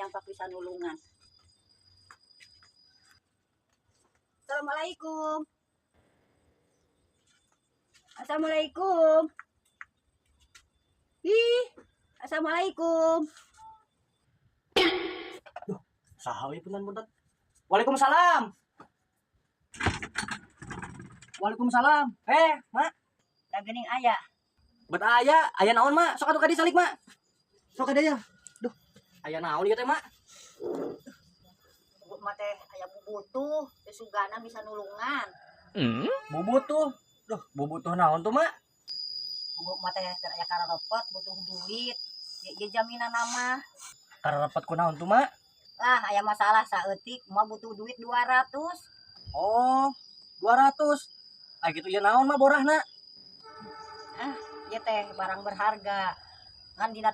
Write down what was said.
Hayang pak bisa nulungan. Assalamualaikum. Assalamualaikum. Ih, assalamualaikum. Saha ieu, punten-punten. Waalaikumsalam. Waalaikumsalam. Eh, Mak. Da geuning aya. Bet aya, aya naon, Mak? Sok atuh ka dieu salik, Mak. Sok ka dieu ya. Duh, aya naon ieu teh, Mak? Bubuh mah teh aya bubutuh, teh sugana bisa nulungan. Bubutuh. Duh, bubutuh naon tuh, Mak? Bubuh mah teh keur aya kararepot butuh duit. Ya, ya jaminan nama. Kararepot ku naon tuh, Mak? Lah, aya masalah saeutik, mah butuh duit 200. Oh, 200. Ah gitu ya naon, Mak, borahna? Ah, ieu teh barang berharga. Ngan dina